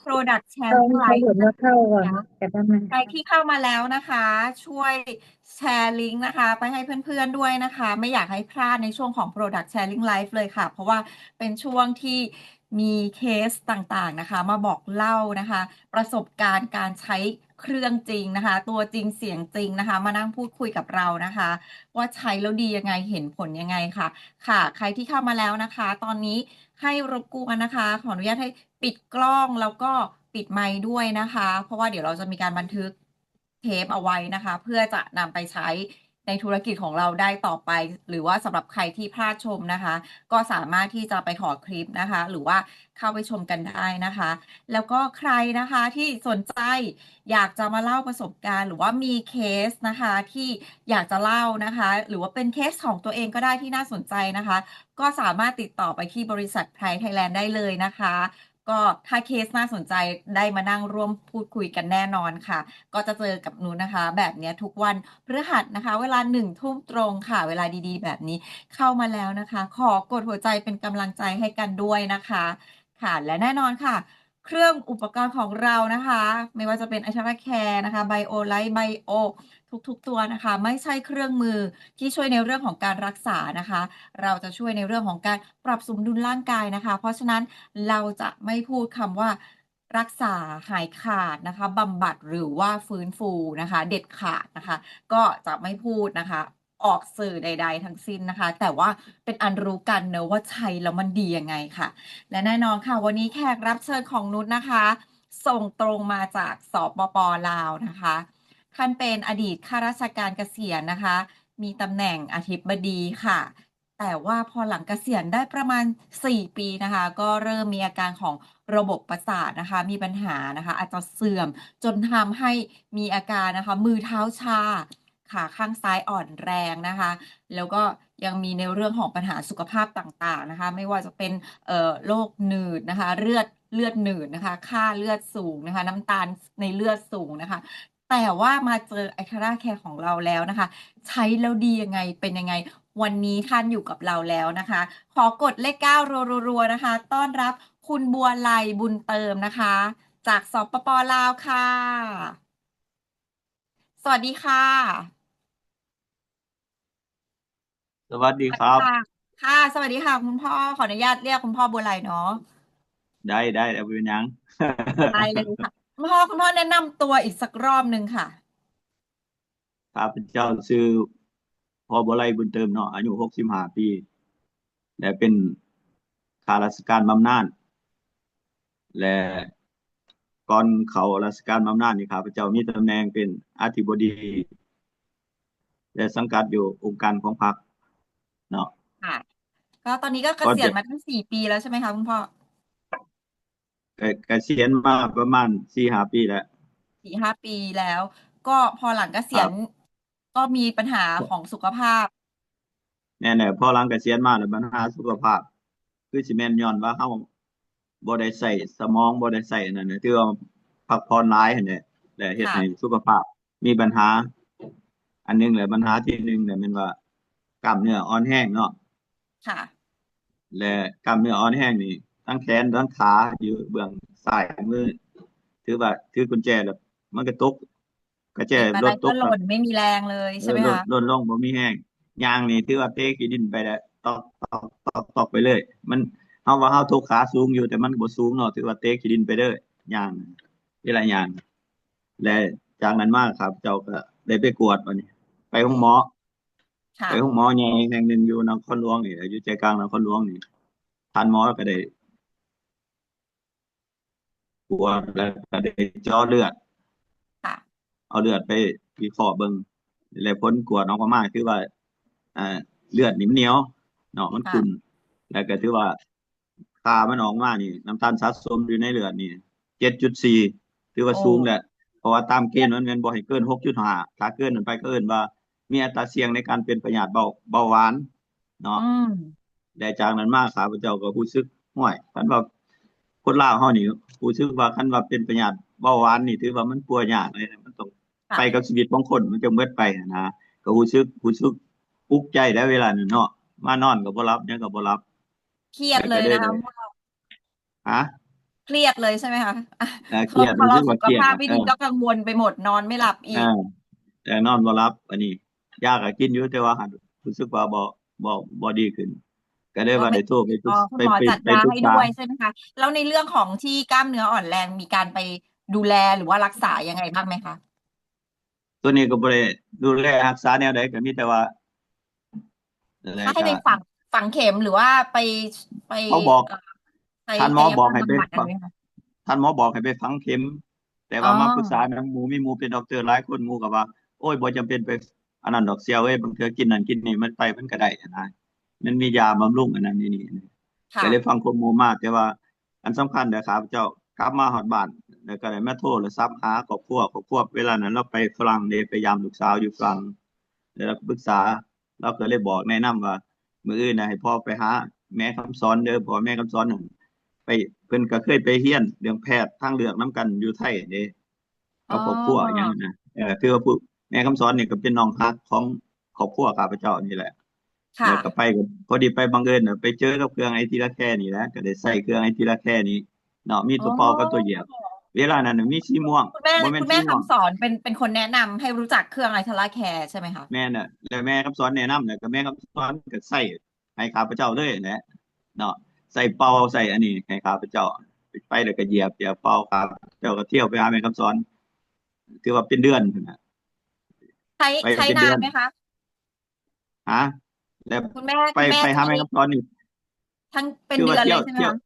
Product Sharing Live นะคะ ใครที่เข้ามาแล้วนะคะ ช่วยแชร์ลิงก์นะคะ ไปให้เพื่อนๆด้วยนะคะ ไม่อยากให้พลาดในช่วงของ Product Sharing Live เลยค่ะ เพราะว่าเป็นช่วงที่มีเคสต่างๆนะคะ มาบอกเล่านะคะ ประสบการณ์การใช้เครื่องจริงนะคะ ตัวจริงเสียงจริงนะคะ มานั่งพูดคุยกับเรานะคะ ว่าใช้แล้วดียังไง เห็นผลยังไงค่ะ ค่ะ ใครที่เข้ามาแล้วนะคะ ตอนนี้ให้รบกวนนะคะ ขออนุญาตให้ปิดกล้อง แล้วก็ปิดไมค์ด้วยนะคะ เพราะว่าเดี๋ยวเราจะมีการบันทึกเทปเอาไว้นะคะ เพื่อจะนำไปใช้ในธุรกิจของเราได้ต่อไป หรือว่าสำหรับใครที่พลาดชมนะคะ ก็สามารถที่จะไปขอคลิปนะคะ หรือว่าเข้าไปชมกันได้นะคะ แล้วก็ใครนะคะที่สนใจอยากจะมาเล่าประสบการณ์ หรือว่ามีเคสนะคะที่อยากจะเล่านะคะ หรือว่าเป็นเคสของตัวเองก็ได้ที่น่าสนใจนะคะ ก็สามารถติดต่อไปที่บริษัท Price Thailand ได้เลยนะคะ ก็ถ้าเคสน่าสนใจได้มานั่งร่วมพูดคุยกันแน่นอนค่ะ ก็จะเจอกับนุชนะคะ แบบเนี้ยทุกวันพฤหัสนะคะ เวลาหนึ่งทุ่มตรงค่ะ เวลาดีๆแบบนี้ เข้ามาแล้วนะคะ ขอกดหัวใจเป็นกำลังใจให้กันด้วยนะคะ ค่ะ และแน่นอนค่ะ เครื่องอุปกรณ์ของเรานะคะ ไม่ว่าจะเป็น Atara Care นะคะ BioLite Bio ทุกๆตัวนะคะ ไม่ใช่เครื่องมือที่ช่วยในเรื่องของการรักษานะคะ เราจะช่วยในเรื่องของการปรับสมดุลร่างกายนะคะ เพราะฉะนั้นเราจะไม่พูดคำว่ารักษาหายขาดนะคะ บำบัดหรือว่าฟื้นฟูนะคะ เด็ดขาดนะคะ ก็จะไม่พูดนะคะ ออกสื่อใดๆทั้งสิ้นนะคะ แต่ว่าเป็นอันรู้กันเนอะว่าใช้แล้วมันดียังไงค่ะ และแน่นอนค่ะ วันนี้แขกรับเชิญของนุชนะคะ ส่งตรงมาจาก สปป ลาวนะคะ ท่านเป็นอดีตข้าราชการเกษียณนะคะ มีตำแหน่งอธิบดีค่ะ แต่ว่าพอหลังเกษียณได้ประมาณสี่ปีนะคะ ก็เริ่มมีอาการของระบบประสาทนะคะ มีปัญหานะคะ อาจจะเสื่อมจนทำให้มีอาการนะคะ มือเท้าชา ขาข้างซ้ายอ่อนแรงนะคะ แล้วก็ยังมีในเรื่องของปัญหาสุขภาพต่างๆนะคะ ไม่ว่าจะเป็น เอ่อ โรคหนืดนะคะ เลือด เลือดหนืดนะคะ ค่าเลือดสูงนะคะ น้ำตาลในเลือดสูงนะคะ แต่ว่ามาเจอ Atara Care ของเราแล้วนะคะ ใช้แล้วดียังไง เป็นยังไง วันนี้ท่านอยู่กับเราแล้วนะคะ ขอกดเลขเก้ารัวๆๆนะคะ ต้อนรับคุณบัวไล บุญเติมนะคะ จาก สปป ลาวค่ะ สวัสดีค่ะ สวัสดีครับ ค่ะ ค่ะ สวัสดีค่ะคุณพ่อ ขออนุญาตเรียกคุณพ่อบัวไลเนาะ ได้ ได้ บ่เป็นหยัง ได้เลยค่ะ คุณพ่อ คุณพ่อแนะนำตัวอีกสักรอบหนึ่งค่ะ ข้าพเจ้าชื่อพ่อบัวไล บุญเติมเนาะ อายุหกสิบห้าปี และเป็นข้าราชการบำนาญ และก่อนเข้าราชการบำนาญนี่ ข้าพเจ้ามีตำแหน่งเป็นอธิบดี และสังกัดอยู่องค์การของพรรคเนาะ ค่ะ ก็ตอนนี้ก็เกษียณมาตั้งสี่ปีแล้วใช่ไหมคะคุณพ่อ เก- เกษียณมาประมาณสี่ห้าปีแล้ว สี่ห้าปีแล้ว ก็พอหลังเกษียณ ครับ ก็มีปัญหาของสุขภาพ แม่นแหละ พอหลังเกษียณมาแล้วปัญหาสุขภาพ คือสิแม่นย้อนว่าเฮาบ่ได้ใช้สมอง บ่ได้ใช้อันนั้นน่ะ ถือว่าพักผ่อนหลายหั้นแหละ และเฮ็ด ค่ะ ให้สุขภาพมีปัญหา อันหนึ่งแหละ ปัญหาที่หนึ่งเนี่ยแม่นว่ากล้ามเนื้ออ่อนแรงเนาะ ค่ะ และกล้ามเนื้ออ่อนแรงนี่ ทั้งแขนทั้งขาอยู่เบื้องซ้ายมือ ถือว่าถือกุญแจแล้วมันก็ตก กระแจ เข็นอะไร รถต ก็ ก หล่น ไม่มีแรงเลย เออ ใช่ไหม หล่น คะ หล่นลงบ่มีแรง ย่างนี่ถือว่าเตะขี้ดินไปแล้ว ตอก ตอก ตอก ตอกไปเลย มัน เฮาว่าเฮาตกขาสูงอยู่ แต่มันก็บ่สูงเนาะ ถือว่าเตะขี้ดินไปเลย ย่าง เวลาย่าง และจากนั้นมาข้าพเจ้าก็ได้ไปกวด บัดนี้ ไปโรงหมอ ค่ะ ไปโรงหมอใหญ่แห่งหนึ่งอยู่นครหลวงนี่แหละ อยู่ใจกลางนครหลวงนี่ ท่านหมอก็ได้ กวดแล้วก็ได้เจาะเลือด ค่ะ เอาเลือดไปวิเคราะห์เบิ่ง และผลกวดออกมาคือว่า อ่า เลือดนี่มันเหนียวเนาะ มัน ค่ะ ขุ่น แล้วก็ถือว่าค่ามันออกมานี่ น้ำตาลสะสมอยู่ในเลือดนี่ เจ็ดจุดสี่ ถือว่า โอ้ สูงแล้ว เพราะว่าตามเกณฑ์มันแม่นบ่ให้เกิน หกจุดห้า ถ้าเกินนั้นไปก็เอิ้นว่ามีอัตราเสี่ยงในการเป็นพยาธิเบา เบาหวานเนาะ อืม และจากนั้นมาข้าพเจ้าก็รู้สึก ห้วย คันว่าคนลาวเฮานี่รู้สึกว่าคันว่าเป็นพยาธิเบาหวานนี่ถือว่ามันป่วยยากเลยนะ มันต้อง ค่ะ ไปกับชีวิตของคน มันจั่งเบิดไปหั้นนะ ก็รู้สึก รู้สึกอุกใจแล้วเวลานั้นเนาะ มานอนก็บ่หลับ หยังก็บ่หลับ เครียดเลยนะคะ แล้วก็ได้ คุณพ่อ ฮะ เครียดเลยใช่ไหมคะ อ่ะ เออเครียด พอ รู้ เรา สึกว่า สุข เครียด ภาพ อะ ไม่ เอ ดี อ ก็กังวลไปหมด นอนไม่หลับอี เอก อแต่นอนบ่หลับ อันนี้ยาก็กินอยู่ แต่ว่าหั้นรู้สึกว่าบ่บ่บ่ดีขึ้น ก็เลยว่า ก็ไป ได้โทรไปปรึ อ๋ ก อ คุณ ไป หมอ ไป จัด ไป ยา ปรึก ให้ ษา ด้วยใช่ไหมคะ แล้วในเรื่องของที่กล้ามเนื้ออ่อนแรงมีการไปดูแลหรือว่ารักษายังไงบ้างไหมคะ ตัวนี้ก็บ่ได้ดูแลรักษาแนวใด ก็มีแต่ว่านั่นแหละ ถ้าให้ไป ก็ ฝังฝังเข็มหรือว่าไปไป เขาบอก เอ่อไป ท่านหมอบอกให้ไป กายภาพบำบัดอะไรไหมคะ ท่านหมอบอกให้ไปฝังเข็ม แต่ อ๋ ว่า อ มาปรึกษาทางหมู่ มีหมู่เป็นด็อกเตอร์หลายคน หมู่ก็ว่า โอ้ย บ่จำเป็นไปอันนั้นดอกเสี่ยวเอ้ย บางเทื่อกินนั่นกินนี่ มันไปมันก็ได้หั้นนะ มันมียาบำรุงอันนั้นนี่นี่ ค่ะ ก็เลยฟังความหมู่มา แต่ว่าอันสำคัญนะ ข้าพเจ้ากลับมาฮอดบ้าน แล้วก็ได้มาโทรศัพท์หาครอบครัว ครอบครัว เวลานั้นเราไปฝรั่งเด้ ไปยามลูกสาวอยู่ฝรั่ง แล้วเราก็ปรึกษา เราก็เลยบอกแนะนำว่า มื้ออื่นน่ะให้พ่อไปหาแม่คำสอนเด้อ เพราะว่าแม่คำสอนนั่นไป เพิ่นก็เคยไปเรียนเรื่องแพทย์ทางเลือกนำกันอยู่ไทเด้ กับครอบครัว อ๋อ อิหยังหั้นนะ เออ ถือว่าผู้ แม่คำสอนนี่ก็เป็นน้องฮักของครอบครัวข้าพเจ้านี่แหละ ค่ะ แล้วก็ไปก็พอดีไปบังเอิญน่ะ ไปเจอกับเครื่องไอทีละแคนี่แหละ ก็ได้ใช้เครื่องไอทีละแคนี่เนาะ มีตัวเป่ากับตัวเหยียบ อ๋อ เวลานั้นน่ะมีสีม่วง คุณแม่ บ่แม่น คุณแม่ สีม่วง คำสอนเป็น เป็นคนแนะนำให้รู้จักเครื่องไอทีละแคใช่ไหมคะ แม่นน่ะ แล้วแม่คำสอนแนะนำ แล้วก็แม่คำสอนก็ใช้ให้ข้าพเจ้าเลยแหละเนาะ ใช้เป่าใช้อันนี้ให้ข้าพเจ้า ไปแล้วก็เหยียบ เหยียบเป่า ข้าพเจ้าก็เที่ยวไปหาแม่คำสอน ถือว่าเป็นเดือนพุ้นน่ะ ใช้ ไป ใช้ เป็นเดือน นานไหมคะ ฮะ แล้ว คุณแม่ ไป คุณแม่ ไปหา ใช้ แม่คำสอนนี่ ทั้งเป็น คือว่า เดือนเลย เที่ยว ใช่ไหม เที่ยว คะ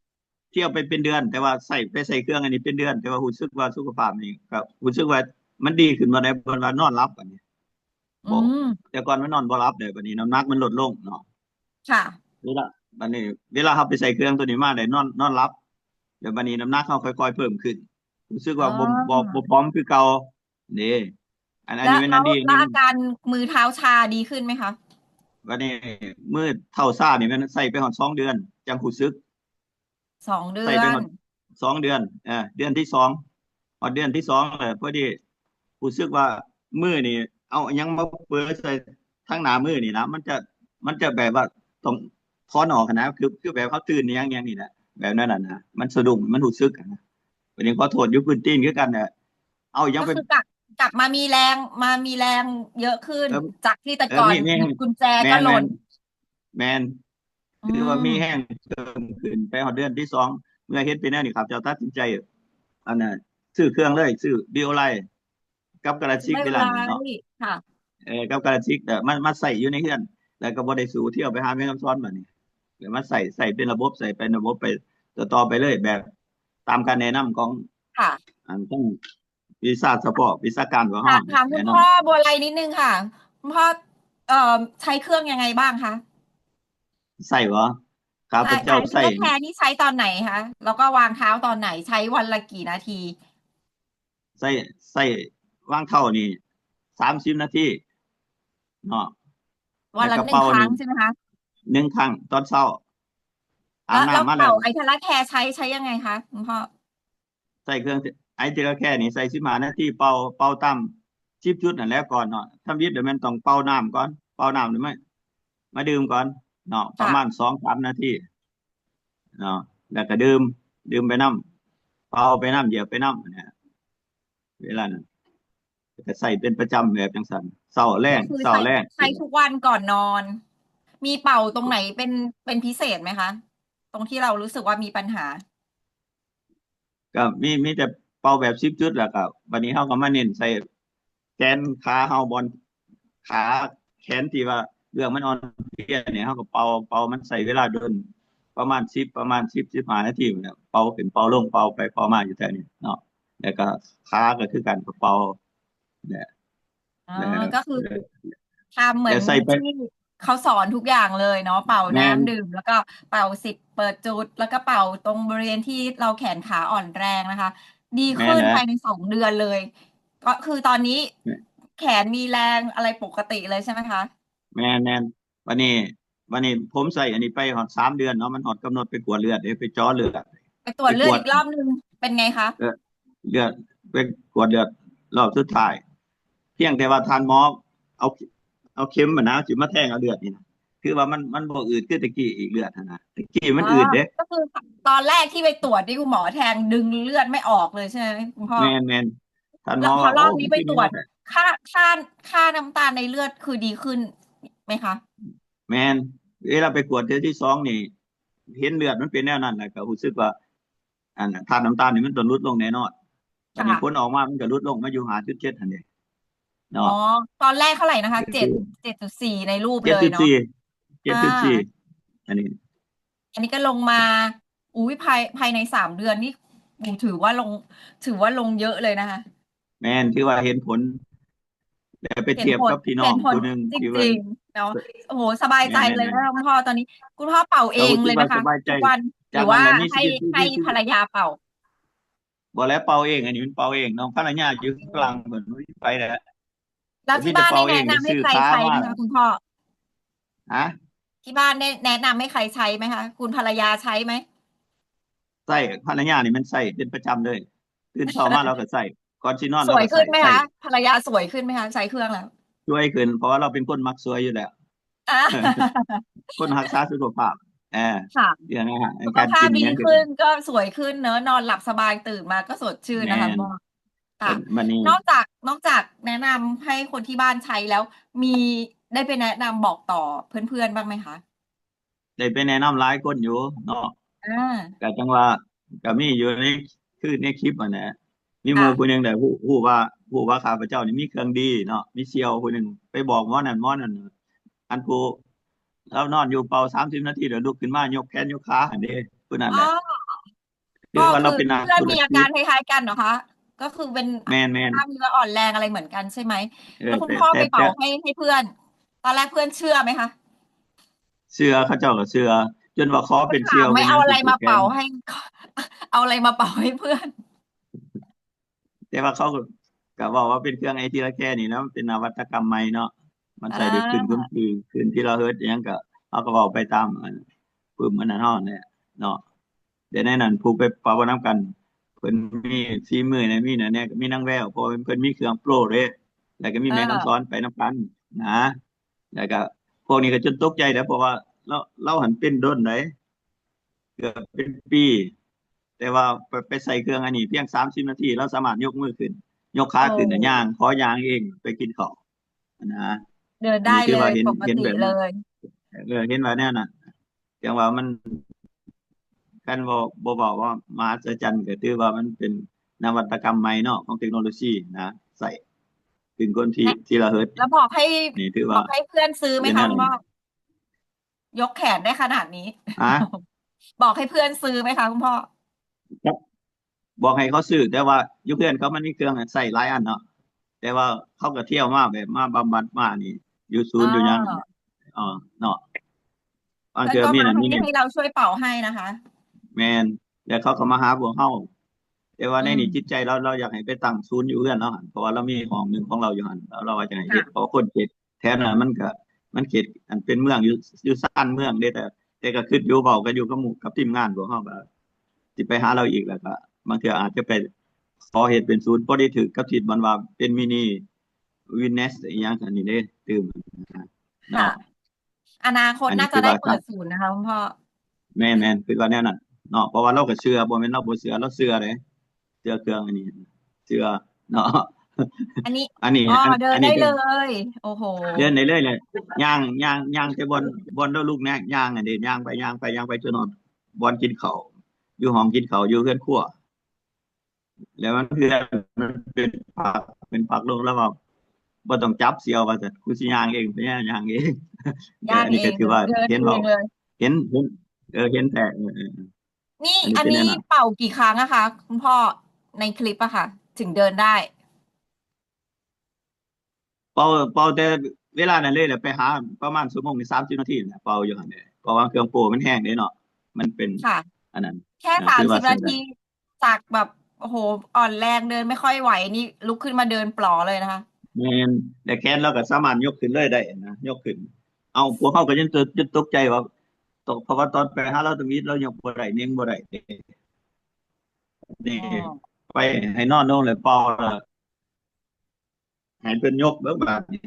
เที่ยวไปเป็นเดือน แต่ว่าใช้ ไปใช้เครื่องอันนี้เป็นเดือน แต่ว่ารู้สึกว่าสุขภาพนี่ก็รู้สึกว่ามันดีขึ้นบ่ได้ เพิ่นว่านอนหลับบัดนี้ อืม แต่ก่อนมันนอนบ่หลับเด้ บัดนี้น้ำหนักมันลดลงเนาะ ค่ะ เวลา บัดนี้เวลาเราไปใช้เครื่องตัวนี้มาได้นอน นอนหลับ แล้วบัดนี้น้ำหนักเราค่อยๆเพิ่มขึ้น รู้สึกว่าบ่ อ๋อ บ่ บ่ผอมคือเก่าเด้ อัน อัน แล้ว นี้มัน แล้ว ดี แล้วอาการมือเท้าชาดีขึ้นไหมคะ บัดนี้มือเท้าชานี่มันใช้ไปฮอดสองเดือนจั่งรู้สึก สองเดือน ใช้ไปฮอดสองเดือน เออ เดือนที่สอง ฮอดเดือนที่สองแล้ว พอดีรู้สึกว่ามือนี่เอาอิหยังมาเปิดใส่ทางหน้ามือนี่นะ มันจะ มันจะแบบว่าต้องถอนออกหั้นนะ คือ คือแบบเราตื่นอิหยัง อิหยังนี่แหละ แบบนั้นน่ะนะ มันสะดุ้ง มันรู้สึกหั้นนะ บัดนี้ขอโทษ อยู่พื้นตีนคือกันน่ะ เอาอิหยัง ก็ ไป คือกลับ กลับมามีแรง มามีแรงเยอะขึ้น เออ จากที่แต่ เออ ก่อน มี มี กุญแจ แม่น ก็หล่น แม่น แม่น อืม คือว่ามีแฮงเพิ่มขึ้นไปฮอดเดือนที่สอง เมื่อเห็นเป็นแนวนี้ ข้าพเจ้าตัดสินใจ อันน่ะ ซื้อเครื่องเลย ซื้อ Vivoline กับกาลาสิก Vivoline เวลานั้นเนาะ ค่ะ เออ กับกาลาสิก แต่มา มาใช้อยู่ในเฮือน แล้วก็บ่ได้สู่เที่ยวไปหาแม่คำสอนบัดนี้ แล้วมาใช้ ใช้เป็นระบบ ใช้เป็นระบบไปต่อๆไปเลย แบบตามการแนะนำของ ค่ะ อัน ทาง วิชาเฉพาะ วิชาการของ ค่ะ เรา ถามคุณ แนะนำ พ่อบัวไลนิดนึงค่ะ คุณพ่อ เอ่อ ใช้เครื่องยังไงบ้างคะ ใช้บ่ ข้าพเจ้า ใช้ ใช้ ไอทีละแคนี่ใช้ตอนไหนคะ แล้วก็วางเท้าตอนไหน ใช้วันละกี่นาที ใช้ ใช้วางเท้านี่สามสิบนาทีเนาะ วันละ แล้วก็ หนึ่ง เป่า ครั้ง นี่ ใช่ไหมคะ หนึ่งครั้งตอนเช้า อาบน้ำมาแล้ว แล้ว แล้วเป่าไอทีละแคใช้ ใช้ยังไงคะคุณพ่อ ใช้เครื่องไอทีละแคนี่ใช้สิบห้านาที เป่า เป่าตามสิบจุดนั่นแหละก่อนเนาะ ทำอิฐแล้วแม่นต้องเป่าน้ำก่อน เป่าน้ำแล้วมา มาดื่มก่อนเนาะ ค่ะ ประมาณสองสามนาทีเนาะ แล้วก็ดื่ม ดื่มไปนำ เป่าไปนำ เหยียบไปนำนะ เวลานั้น ก็ใช้เป็นประจำแบบจั่งซั้น เช้าแลง ก็คือ เช้าแลง ใช้ ใช้ทุกวันก่อนนอน มีเป่าตรงไหนเป็น เป็นพิเศษไหมคะ ตรงที่เรารู้สึกว่ามีปัญหา ก็มี มีแต่เป่าแบบสิบจุด แล้วก็บัดนี้เราก็มาเน้นใส่แขนขาเรา บ่อนขาแขนที่ว่าเบื้องมันอ่อนเพลียนี่ เราก็เป่า เป่า มันใช้เวลาโดน ประมาณสิบ ประมาณสิบ สิบห้านาทีนี่แหละ เป่าขึ้นเป่าลง เป่าไปเป่ามาอยู่แถวนี้เนาะ แล้วก็ขาก็คือกัน ก็เป่า แหละ อ๋อ แล้ว ก็คือ เออ ทำเหมือน แล้วใส่ไป ที่เขาสอนทุกอย่างเลยเนาะ เป่า แม่น น้ำดื่ม แล้วก็เป่าสิบ เปิดจุด แล้วก็เป่าตรงบริเวณที่เราแขนขาอ่อนแรงนะคะ ดีขึ้น แม่นนะ ภายในสองเดือนเลย ก็คือตอนนี้ แม่น แขนมีแรงอะไรปกติเลยใช่ไหมคะ แม่น แม่น บัดนี้ บัดนี้ผมใช้อันนี้ไปฮอดสามเดือนเนาะ มันฮอดกำหนดไปกวดเลือดเด้ ไปเจาะเลือด ไปตรวจเลือด ไปกวด อีกรอบหนึ่ง เป็นไงคะ เออ เลือด ไปกวดเลือดรอบสุดท้าย เพียงแต่ว่าท่านหมอเอา เอาเข็มอะนะ สิมาแทงเอาเลือดนี่นะ ຄືວ່າມັນ ມັນບໍ່ອືດຄືແຕ່ກີ້ອີກ ເລືອດຫັ້ນນະ. ແຕ່ກີ້ມັນອືດເດ້ ກໍຄືຕອນແລກທີ່ໄປຕວດນີ້ ຄຸນໝໍແທງດຶງເລືອດໄມ່ອອກເລີຍໃຊ່ໄໝຄຸນພໍ່? ແມ່ນໆ ທ່ານໝໍວ່າ "ໂອ້ ມີແຕ່ນີ້ ຄ່າ ຄ່າ ຄ່ານ້ຳຕານໃນເລືອດຄືດີຂຶ້ນໄໝຄະ?" ແມ່ນ ເວລາໄປກວດເທື່ອທີສອງນີ້ ເຫັນເລືອດມັນເປັນແນວນັ້ນ ແລ້ວກໍຮູ້ສຶກວ່າ ອັນ ທາດນ້ຳຕານນີ້ມັນຕ້ອງຫຼຸດລົງແນ່ນອນ. ບັດນີ້ ຄ່ະ ຜົນອອກມາມັນກໍຫຼຸດລົງມາຢູ່ ຫ້າຈຸດເຈັດ ຫັ້ນເດ້ເນາະ. ອໍ ຕອນແລກເທົ່າໃດນະຄະ? ເຈັດ ເຈັດຈຸດສີ່ ໃນຮູບເລີຍເນາະ. ເຈັດຈຸດສີ່ ເຈັດຈຸດສີ່ ອ່າ ອັນນີ້ ອັນນີ້ກໍລົງມາ ອຸ້ຍ ພາຍ ພາຍໃນສາມເດືອນນີ້ ໂອ້ ຖືວ່າລົງ ຖືວ່າລົງເຍອະເລີຍນະຄະ. ແມ່ນ ຖືວ່າເຫັນຜົນ ແລ້ວໄປທຽບກັບພີ່ນ້ອງຜູ້ໜຶ່ງ ເຫັນຜົນ ເຫັນຜົນຈິງໆເນາະ. ໂອ້ໂຫ ສະບາຍໃຈເລີຍນະ ແມ່ນໆ ຄຸນພໍ່. ຕອນນີ້ຄຸນພໍ່ເປົ່າເອງເລີຍນະຄະ ທຸກວັນ ຫຼືວ່າໃຫ້ ໃຫ້ພັນລະຍາເປົ່າ? ບໍ່ແລ້ວ ເປົ່າເອງ ອັນນີ້ມັນເປົ່າເອງ. ນ້ອງພັນລະຍາຢູ່ຂ້າງຫຼັງເພິ່ນ ບໍ່ມີໃຜແລ້ວ. ແລ້ວທີ່ບ້ານນີ້ແນະນຳໃຫ້ໃຄໃຊ້ໄໝຄະຄຸນພໍ່? ຮະ? ທີ່ບ້ານໄດ້ແນະນຳໃຫ້ໃຄໃຊ້ໄໝຄະ? ຄຸນພັນລະຍາໃຊ້ໄໝ? ໃຊ້ ພັນລະຍານີ້ມັນໃຊ້ເປັນປະຈຳເລີຍ ຕື່ນເຊົ້າມາລາວກໍໃຊ້ ກ່ອນຊິນອນລາວກໍໃຊ້. ສວຍຂຶ້ນໄໝຄະ? ພັນລະຍາສວຍຂຶ້ນໄໝຄະ? ໃຊ້ເຄື່ອງແລ້ວ ສວຍຂຶ້ນ ເພາະວ່າລາວເປັນຄົນມັກສວຍຢູ່ແລ້ວ. ອ່າ ຄົນຮັກສາສຸຂະພາບ ເອີ ຄ່ະ ເລື່ອງອາຫານ ສຸຂະພາບດີຂຶ້ນ ການກິນຫຍັງ ກໍສວຍຂຶ້ນເນາະ ນອນຫຼັບສະບາຍ ຕື່ນມາກໍສົດຊື່ນນະຄະ. ແມ່ນ ພໍ່ ຄ່ະ ບັດນີ້ ນອກຈາກ ນອກຈາກແນະນຳໃຫ້ຄົນທີ່ບ້ານໃຊ້ແລ້ວ ມີ ໄດ້ໄປແນະນຳບອກຕໍ່ເພື່ອນໆບ້າງໄໝຄະ? ໄດ້ໄປແນະນຳຫຼາຍຄົນຢູ່ເນາະ. ອ່າ ກໍຈັ່ງວ່າ ກໍມີຢູ່ໃນ ຄືໃນຄລິບຫັ້ນແຫຼະ ມີໝູ່ ອ່າ ຜູ້ໜຶ່ງໄດ້ຮູ້ ຮູ້ວ່າ ຮູ້ວ່າຂ້າພະເຈົ້ານີ້ມີເຄື່ອງດີເນາະ ມີສ່ຽວຜູ້ໜຶ່ງ ໄປບອກໝໍນັ້ນໝໍນັ້ນ ອັນຜູ້ລາວນອນຢູ່ເປົ່າ ສາມສິບນາທີ ແລ້ວລຸກຂຶ້ນມາຍົກແຂນຍົກຂາຫັ້ນເດ້ ຜູ້ນັ້ນແຫຼະ. ອໍ ຄືວ່າລາວເປັນນັກທຸລະກິດ ກໍຄືເພື່ອນມີອາການຄ້າຍໆກັນເນາະຄະ? ກໍຄືເປັນ ແມ່ນໆ ກ້າມເນື້ອອ່ອນແຮງອະໄລເໝືອນກັນໃຊ່ໄໝ? ເອີ ແລ້ວຄຸນພໍ່ໄປເປົ່າໃຫ້ ໃຫ້ເພື່ອນ ຕອນແລກເພື່ອນເຊື່ອໄໝຄະ? ເຊື່ອ ເຂົາເຈົ້າກໍເຊື່ອ ຈົນວ່າຂໍເປັນສ່ຽວ ເອົາອະໄລມາເປົ່າໃຫ້ ເອົາອະໄລມາເປົ່າໃຫ້ເພື່ອນ? ແຕ່ວ່າເຂົາກໍ ກໍເວົ້າວ່າເປັນເຄື່ອງໄອທີລະແຄນີ້ແຫຼະ ມັນເປັນນະວັດຕະກຳໃໝ່ເນາະ ມັນໃຊ້ໄດ້ຂຶ້ນ ອ່າ ຂຶ້ນ ຂຶ້ນ ຂຶ້ນທີລະເຮີດ ອີ່ຫຍັງກໍ ເຮົາກໍເວົ້າໄປຕາມ ອາ ປຶ້ມອັນນັ້ນເຮົາແຫຼະເນາະ. ແຕ່ໃນນັ້ນຜູ້ໄປປະກວດນຳກັນ ເພິ່ນມີຝີມືແດ່ ມີນັ້ນແດ່ ກໍມີນາງແວວ ເພາະວ່າເພິ່ນມີເຄື່ອງໂປຣເດ້ ແລ້ວກໍມີແມ່ຄຳສອນໄປນຳກັນນະ. ແລ້ວກໍພວກນີ້ກໍຈົນຕົກໃຈແຫຼະ ເພາະວ່າລາວ ລາວຫັ້ນເປັນດົນໃດ ເກືອບເປັນປີ ແຕ່ວ່າໄປ ໄປໃສ່ເຄື່ອງອັນນີ້ພຽງສາມສິບນາທີ ລາວສາມາດຍົກມືຂຶ້ນ ຍົກຂາຂຶ້ນ ໂອ້ ຍ່າງ ຂໍຍ່າງເອງໄປກິນເຂົ້າຫັ້ນນະ. ເດີນໄດ້ເລີຍ ເຫັນ ປົກກະຕິເລີຍ ເອີ ເຫັນວ່າແນວນັ້ນ ຈັ່ງວ່າມັນ ຄັນບໍ່ ບໍ່ເວົ້າວ່າມະຫັດສະຈັນ ກໍຖືວ່າມັນເປັນນະວັດຕະກຳໃໝ່ເນາະ ຂອງເຕັກໂນໂລຊີນະ ໃຊ້ເປັນຄົນທີ່ ແລະ ທີລະເຮີດ ແລ້ວບອກໃຫ້ ນີ້ຖືວ່າ ບອກໃຫ້ເພື່ອນຊື້ໄໝຄະ ເປັນແນວນັ້ນ ຄຸນພໍ່? ຍົກແຂນໄດ້ຂະໜາດນີ້ ຮະ? ບອກໃຫ້ເພື່ອນຊື້ໄໝຄະ ຄຸນພໍ່? ບອກໃຫ້ເຂົາຊື້ ແຕ່ວ່າຢູ່ເຮືອນເຂົາມັນມີເຄື່ອງໃຊ້ຫຼາຍອັນເນາະ ແຕ່ວ່າເຂົາກໍທ່ຽວມາ ແບບມາບຳບັດມານີ້ ຢູ່ສູນ ອໍ ຢູ່ຫຍັງ ອໍ ເນາະ ບາງເທື່ອມີນັ້ນມີນີ້ ເພິ່ນກໍມາໃຫ້ ໃຫ້ລາວຊ່ວຍເປົ່າໃຫ້ນະຄະ. ແມ່ນ ແລ້ວເຂົາກໍມາຫາພວກເຮົາ ແຕ່ວ່າໃນນີ້ ອືມ ຈິດໃຈລາວ ລາວຢາກໃຫ້ໄປຕັ້ງສູນຢູ່ເຮືອນລາວຫັ້ນ ເພາະວ່າລາວມີຫ້ອງໜຶ່ງຂອງລາວຢູ່ຫັ້ນ ລາວ ລາວວ່າຈະໃຫ້ເຮັດ ເພາະຄົນເຂດ ແຖວນັ້ນມັນກະ ມັນເຂດອັນເປັນເມືອງຢູ່ ຢູ່ຊານເມືອງເດ້ ແຕ່ ແຕ່ກະຄິດຢູ່ ເວົ້າກັນຢູ່ກັບໝູ່ ກັບທີມງານພວກເຮົາ ກະຊິໄປຫາລາວອີກ ແລ້ວກະບາງເທື່ອອາດຈະໄປຂໍເຮັດເປັນສູນ ພໍດີຖືກກັບທິດ ມັນວ່າເປັນມິນິວິນເນສອີ່ຫຍັງອັນນີ້ເດ້ ຕື່ມນະ ເນາະ. ອະນາຄົດໜ້າຈະໄດ້ເປີດສູນນະຄະ ຄຸນພໍ່. ແມ່ນໆ ຄິດວ່າແນວນັ້ນເນາະ ເພາະວ່າລາວກໍເຊື່ອ ບໍ່ແມ່ນລາວບໍ່ເຊື່ອ ລາວເຊື່ອເດ້ ເຊື່ອເຄື່ອງອັນນີ້ ເຊື່ອເນາະ. ອັນນີ້ ອັນນີ້ ອໍ ອັນ ເດີນ ອັນນີ້ ໄດ້ເລີຍ ໂອ້ໂຫ ເດີນໄດ້ເລີຍແຫຼະ ຍ່າງ ຍ່າງ ຍ່າງແຕ່ບ່ອນ ບ່ອນລາວລຸກແນ ຍ່າງຫັ້ນເດ້ ຍ່າງໄປ ຍ່າງໄປ ຍ່າງໄປ ຈົນຮອດບ່ອນກິນເຂົ້າ ຢູ່ຫ້ອງກິນເຂົ້າ ຢູ່ເຮືອນຄົວ. ແລ້ວມັນເຮືອນມັນເປັນພັກ ເປັນພັກລົງ ລາວວ່າ "ບໍ່ຕ້ອງຈັບ ສ່ຽວ" ວ່າຊັ້ນ "ກູຊິຍ່າງເອງ ໄປຍ່າງ ຍ່າງເອງ." ເອີ ອັນນີ້ກໍຖືວ່າເຫັນເວົ້າ ເອີ ເຫັນ ເຫັນ ເອີ ເຫັນແທ້ ເອີ ເອີ ເອີ ນີ້ ອັນນີ້ ອັນນີ້ ເປັນແນວນັ້ນ ເປົ່າກີ່ຄັ້ງອະຄະ ຄຸນພໍ່ ໃນຄລິບອະຄະ ເຖິງເດີນໄດ້? ເປົ່າ ເປົ່າແຕ່ເວລານັ້ນເລີຍແຫຼະ ໄປຫາປະມານຊົ່ວໂມງໜຶ່ງ ສາມສິບນາທີແຫຼະ ເປົ່າຢູ່ຫັ້ນແຫຼະ ເພາະວ່າເຄື່ອງໂປມັນແຮງເດ້ເນາະ ມັນເປັນ ຄ່ະ ອັນນັ້ນ ແຄ່ ເອີ ສາມສິບນາທີ ຈາກແບບ ໂອ້ໂຫ ອ່ອນແຮງ ເດີນໄມ່ຄ່ອຍໄຫວນີ້ ລຸກຂຶ້ນມາເດີນປໍເລີຍນະຄະ. ແມ່ນ ແລະແຂນລາວກໍສາມາດຍົກຂຶ້ນເລີຍໄດ້ນະ ຍົກຂຶ້ນ ເອົ້າ ພວກເຮົາກໍຍັງຕົກ ຕົກໃຈວ່າ ເພາະວ່າຕອນໄປຫາລາວທຳອິດ ລາວຍົກບໍ່ໄດ້ ເໜັງບໍ່ໄດ້ເດ້ ນີ້ ອໍ ໄປໃຫ້ນອນລົງແລ້ວເປົ່າ ແລ້ວໃຫ້ເພິ່ນຍົກເບິ່ງບາດນີ້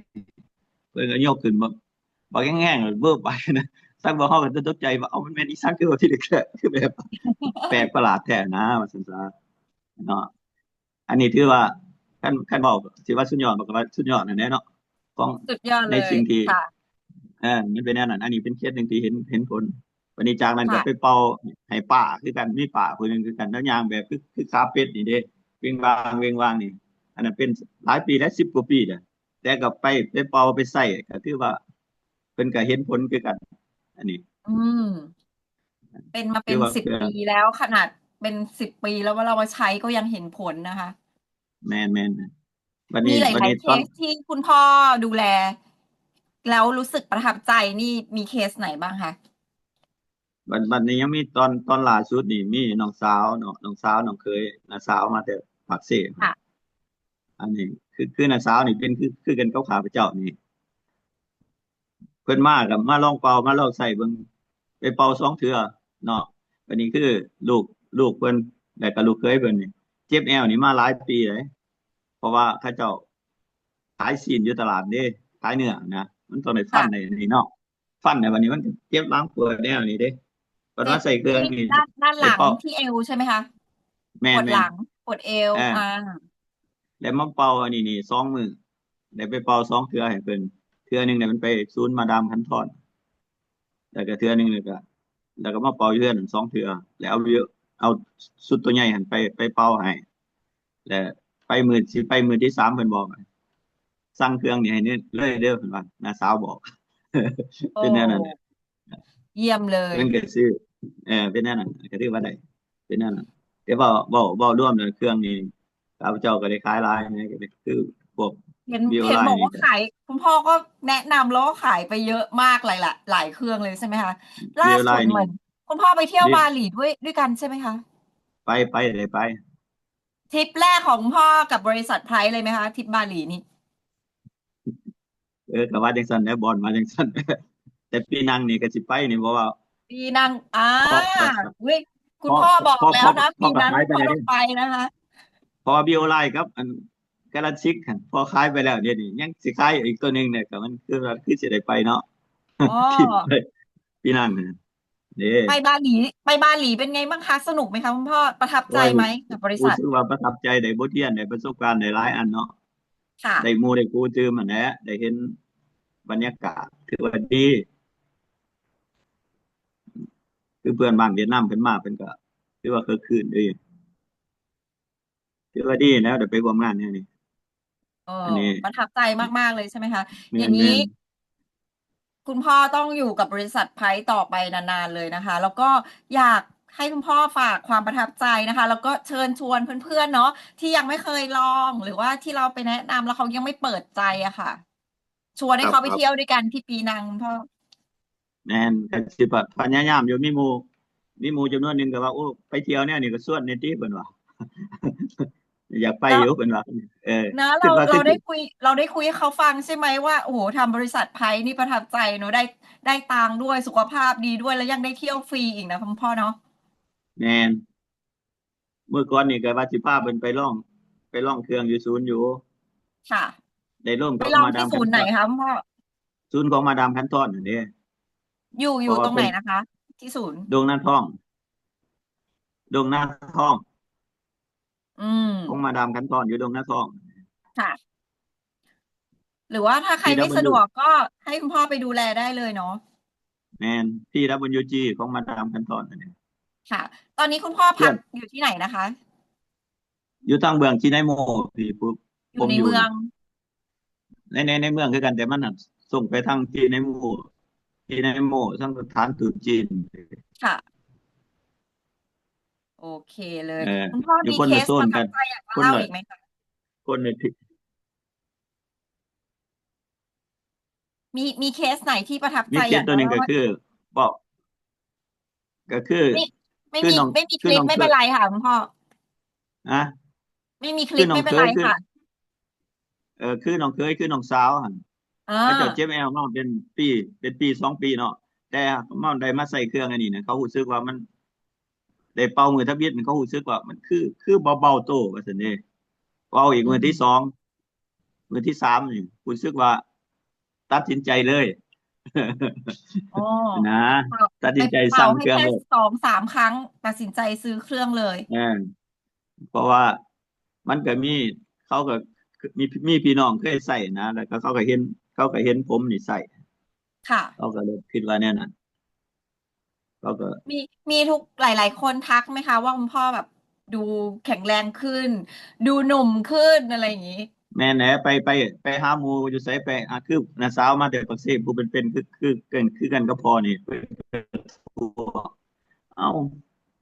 ເພິ່ນກໍຍົກຂຶ້ນ ບໍ່ ບັກແຮງໆ ເວີບໄປນະ. ສັກບາງເຮົາກໍຕົກໃຈວ່າ ເອົ້າ ມັນແມ່ນອີ່ສັງ ຄືວ່າພິລຶກແທ້ ຄືແບບແປກປະຫຼາດແທ້ນະ ວ່າຊັ້ນຊະເນາະ. ອັນນີ້ຖືວ່າ ຄັນ ຄັນເວົ້າຊິວ່າສຸດຍອດ ມັນກໍວ່າສຸດຍອດນັ້ນແຫຼະເນາະ ຂອງ ສຸດຍອດເລີຍ ໃນສິ່ງທີ່ ເອີ ມັນເປັນແນວນັ້ນ. ອັນນີ້ເປັນເຄສໜຶ່ງທີ່ເຫັນ ເຫັນຜົນ. ບັດນີ້ຈາກນັ້ນກໍໄປເປົ່າໃຫ້ປ້າຄືກັນ ມີປ້າຜູ້ໜຶ່ງຄືກັນ ລາວຍ່າງແບບຄື ຄືຂາເປັດນີ້ເດ້ ເວັງວາງ ເວັງວາງນີ້. ອັນນັ້ນເປັນຫຼາຍປີແລ້ວ ສິບກວ່າປີແລ້ວ ແຕ່ກໍໄປ ໄປເປົ່າໄປໃຊ້ ກໍຖືວ່າເພິ່ນກໍເຫັນຜົນຄືກັນ. ອັນນີ້ ອືມ ເປັນມາເປັນສິບປີແລ້ວ ຂະໜາດເປັນສິບປີແລ້ວ ວ່າເຮົາມາໃຊ້ກໍຍັງເຫັນຜົນນະຄະ. ແມ່ນໆ ບັດນີ້ ມີຫຼາຍໆເຄສທີ່ຄຸນພໍ່ດູແລ ແລ້ວຮູ້ສຶກປະທັບໃຈນີ້ ມີເຄສໄຫນບ້າງຄະ? ບັດ ບັດນີ້ຍັງມີຕອນ ຕອນລ່າສຸດນີ້ ມີນ້ອງສາວເນາະ ນ້ອງສາວ ນ້ອງເຂີຍ ນ້າສາວມາແຕ່ປາກເຊ. ອັນນີ້ຄື ຄືນ້າສາວນີ້ເປັນຄື ຄືກັນກັບຂ້າພະເຈົ້ານີ້. ເພິ່ນມາກໍມາລອງເປົ່າ ມາລອງໃຊ້ເບິ່ງ ໄປເປົ່າສອງເທື່ອເນາະ. ບັດນີ້ຄືລູກ ລູກເພິ່ນ ແລ້ວກໍລູກເຂີຍເພິ່ນນີ້ ເຈັບແອວນີ້ມາຫຼາຍປີແລ້ວ ເພາະວ່າເຂົາເຈົ້າຂາຍຊີ້ນຢູ່ຕະຫຼາດເດ້ ຂາຍເນື້ອນະ ມັນຕ້ອງໄດ້ຟັນ ໃນນີ້ເນາະ ຟັນໃນບັດນີ້ມັນເຈັບຫຼັງປວດແອວນີ້ເດ້. ເພິ່ນມາໃຊ້ເຄື່ອງນີ້ ດ້ານ ດ້ານຫຼັງ ທີ່ເອວໃຊ່ໄໝຄະ? ແມ່ນໆ ປວດຫຼັງ ປວດເອວ ອ່າ ແລ້ວມາເປົ່າອັນນີ້ນີ້ສອງມື້ ໄດ້ໄປເປົ່າສອງເທື່ອໃຫ້ເພິ່ນ ເທື່ອໜຶ່ງນີ້ມັນໄປສູນມາດາມຂັນທອນ ແລ້ວກໍເທື່ອໜຶ່ງ ແລ້ວກໍ ແລ້ວກໍມາເປົ່າຢູ່ເຮືອນສອງເທື່ອ ແລ້ວເອົາ ເອົາຊຸດໂຕໃຫຍ່ຫັ້ນໄປ ໄປເປົ່າໃຫ້ ແລ້ວໄປມື້ ຊິໄປມື້ທີສາມ ເພິ່ນບອກ ສັ່ງເຄື່ອງນີ້ໃຫ້ເລີຍເດີ ເພິ່ນວ່າ ນ້າສາວບອກ. ເປັນແນວນັ້ນ ໂອ້ ຢ້ຽມເລີຍ ເພິ່ນກໍຊື້ ເອີ ເປັນແນວນັ້ນ ກໍຖືວ່າໄດ້ ເປັນແນວນັ້ນ. ແຕ່ເວົ້າ ເວົ້າ ເວົ້າລວມແລ້ວ ເຄື່ອງນີ້ ຂ້າພະເຈົ້າກໍໄດ້ຂາຍຫຼາຍນະ ກໍຄືພວກ ເຫັນ Vivo Line ເຫັນບອກວ່າຂາຍ ຄຸນພໍ່ກໍແນະນຳ ແລ້ວກໍຂາຍໄປເຍາະມາກ ຫຼາຍ ຫຼາຍ ຫຼາຍເຄື່ອງເລີຍໃຊ່ໄໝຄະ? Vivo Line ລ່າສຸດເໝືອນຄຸນພໍ່ໄປທ່ຽວບາຫຼີດ້ວຍ ດ້ວຍກັນໃຊ່ໄໝຄະ? ໄປ ໄປ ໄດ້ໄປ. ທຣິບແລກຂອງຄຸນພໍ່ກັບບໍລິສັດໄພຣ໌ເລີຍໄໝຄະ? ທຣິບບາຫຼີນີ້ ເອີ ກໍວ່າຈັ່ງຊັ້ນແຫຼະ ບອນວ່າຈັ່ງຊັ້ນ. ແຕ່ປີໜັງນີ້ກໍຊິໄປນີ້ ເພາະວ່າ ປີໜັງ ອ່າ ເພາະ ອຸ້ຍ ຄຸນພໍ່ບອກແລ້ວນະ ເພາະ ເພາະ ປີໜັງພໍ່ກໍໄປນະຄະ ເພາະວ່າ Vivo Line ກັບອັນ Galaxy ຫັ້ນ ພໍ່ຂາຍໄປແລ້ວ ດຽວນີ້ຍັງຊິຂາຍອີກໂຕໜຶ່ງນີ້ ກໍມັນຄືວ່າ ຄືຊິໄດ້ໄປເນາະ. ອໍ ປີໜັງນະ ເດ້ ໄປບາຫຼີ ໄປບາຫຼີເປັນໄງບ້າງຄະ? ສະໜຸກໄໝຄະຄຸນພໍ່? ປະທັບໃຈໄໝ ໂອ້ຍ ກັບບໍລິສັດ? ຮູ້ສຶກວ່າປະທັບໃຈ ໄດ້ບົດຮຽນ ໄດ້ປະສົບການ ໄດ້ຫຼາຍອັນເນາະ. ໄດ້ໝູ່ໄດ້ຄູ່ຕື່ມຫັ້ນແຫຼະ ໄດ້ເຫັນບັນຍາກາດ ຖືວ່າດີ. ຄືເພື່ອນບ້ານຫວຽດນາມເພິ່ນມາ ເພິ່ນກໍຖືວ່າຄຶກຄື້ນດີ. ຖືວ່າດີແລ້ວ ໄດ້ໄປຮ່ວມງານແນວນີ້. ອໍ ອັນນີ້ປະທັບໃຈມາກໆເລີຍໃຊ່ໄໝຄະ? ແມ່ນໆ ຢ່າງນີ້ ຄຸນພໍ່ຕ້ອງຢູ່ກັບບໍລິສັດໄພຣ໌ຕໍ່ໄປນານໆເລີຍນະຄະ ແລ້ວກໍຢາກໃຫ້ຄຸນພໍ່ຝາກຄວາມປະທັບໃຈນະຄະ ແລ້ວກໍເຊີນຊວນເພື່ອນໆເນາະ ທີ່ຍັງໄມ່ເຄີຍລອງ ຫຼືວ່າທີ່ເຮົາໄປແນະນຳແລ້ວເຂົາຍັງໄມ່ເປີດໃຈອະຄະ ຊວນໃຫ້ເຂົາໄປທ່ຽວດ້ວຍກັນທີ່ປີໜັງ ຄຸນພໍ່. ແມ່ນ ກໍຊິພະ ພະຍາຍາມຢູ່ ມີໝູ່ ມີໝູ່ຈຳນວນໜຶ່ງກໍວ່າ ໂອ້ ໄປທ່ຽວແນວນີ້ກໍຊວນແດ່ຕິ ເພິ່ນວ່າ ຢາກໄປຢູ່ ເນາະ ເພິ່ນວ່າ ເອີ ນະ ເຮົາ ເຮົາໄດ້ຄຸຍ ເຮົາໄດ້ຄຸຍໃຫ້ເຂົາຟັງໃຊ່ໄໝວ່າ ໂອ້ໂຫ ທາງບໍລິສັດໄພຣ໌ນີ້ປະທັບໃຈເນາະ ໄດ້ ໄດ້ຕັງດ້ວຍ ສຸຂະພາບດີດ້ວຍ ແລ້ວຍັງໄດ້ທ່ຽວຟຣີອີກນະ ຄຸນພໍ່ເນາະ. ແມ່ນ ມື້ກ່ອນນີ້ກໍວ່າຊິພາເພິ່ນໄປລອງ ໄປລອງເຄື່ອງຢູ່ສູນຢູ່ ຄ່ະ ໄດ້ລົມກັບມາດາມ ໄປລອງທີ່ສູນໄຫນຄະ ຄຸນພໍ່? ສູນຂອງມາດາມຂັນທອນຫັ້ນເດ້. ຢູ່ ຢູ່ຕົງໃດນະຄະ? ທີ່ສູນ ດົງນາທອງ ດົງນາທອງ ອືມ ຂອງມາດາມຂັນທອນຢູ່ດົງນາທອງ. ຄ່ະ ຫຼືວ່າຖ້າໃຜໄມ່ສະດວກກໍໃຫ້ຄຸນພໍ່ໄປດູແລໄດ້ເລີຍເນາະ. ແມ່ນ ພີດັບເບິນຢູຈີ ຂອງມາດາມຂັນທອນຫັ້ນເດ້. ຄ່ະ ຕອນນີ້ຄຸນພໍ່ພັກຢູ່ທີ່ໃດນະຄະ? ຢູ່ທາງເບື້ອງຊີໄນໂມພີ້ ຢູ່ໃນເມືອງ ໃນ ໃນ ໃນເມືອງຄືກັນ ແຕ່ມັນນະສົ່ງໄປທາງຊີໄນໂມ ຊີໄນໂມ ທາງສະຖານທູດຈີນ. ຄ່ະ ໂອເຄເລີຍ. ເອີ ຄຸນພໍ່ມີເຄສປະທັບໃຈຢາກມາເລົ່າອີກໄໝຄະ? ຄົນໃນ ມີ ມີເຄສໄຫນທີ່ປະທັບໃຈ ມີເຄສຕົວໜຶ່ງກໍຄື ເວົ້າ ກໍຄື ໄມ່ ໄມ່ມີ ຄືນ້ອງ ໄມ່ມີຄລິບ ຄືນ້ອງ ໄມ່ເປັນໄລຄ່ະຄຸນພໍ່. ຮະ? ໄມ່ມີຄລິບ ຄືນ້ອງ ໄມ່ເປັນໄລ ເຂີຍ ຄື ຄ່ະ ເອີ ຄືນ້ອງເຂີຍ ຄືນ້ອງສາວຫັ້ນ ເຂົາເຈົ້າເຈັບແອວມາເປັນປີ ເປັນປີສອງປີເນາະ ແຕ່ມາໄດ້ມາໃຊ້ເຄື່ອງອັນນີ້ນະ ເຂົາຮູ້ສຶກວ່າມັນໄດ້ເປົ່າມື້ທຳອິດ ເຂົາຮູ້ສຶກວ່າມັນຄື ຄືເບົາໆໂຕວ່າຊັ້ນເດ້. ເປົ່າອີກມື້ທີສອງ ມື້ທີສາມນີ້ ຮູ້ສຶກວ່າຕັດສິນໃຈເລີຍ ອໍ ນະ ຕັດສິນໃຈສັ່ງເຄື່ອງເລີຍ ສອງສາມຄັ້ງ ຕັດສິນໃຈຊື້ເຄື່ອງເລີຍ. ເອີ ເພາະວ່າມັນກໍມີ ເຂົາກໍມີ ມີພີ່ນ້ອງເຄີຍໃຊ້ນະ ແລ້ວກໍເຂົາກໍເຫັນ ເຂົາກໍເຫັນຜົມນີ້ໃຊ້ ຄ່ະ ເຂົາກໍເລີຍຄິດວ່າແນວນັ້ນ. ເຂົາກໍ ມີ ມີທຸກ ຫຼາຍໆຄົນທັກໄໝຄະ ວ່າຄຸນພໍ່ແບບດູແຂງແຮງຂຶ້ນ ດູໜຸ່ມຂຶ້ນ ອະໄລຢ່າງນີ້? ແມ່ນແຫຼະ ໄປ ໄປ ໄປຫາໝູ່ຢູ່ໃສ ໄປ ອາ ຄືນ້າສາວມາແຕ່ປາກເຊ ຜູ້ເປັນໆ ຄື ຄືກັນ ຄືກັນກັບພໍ່ນີ້ ເອົາ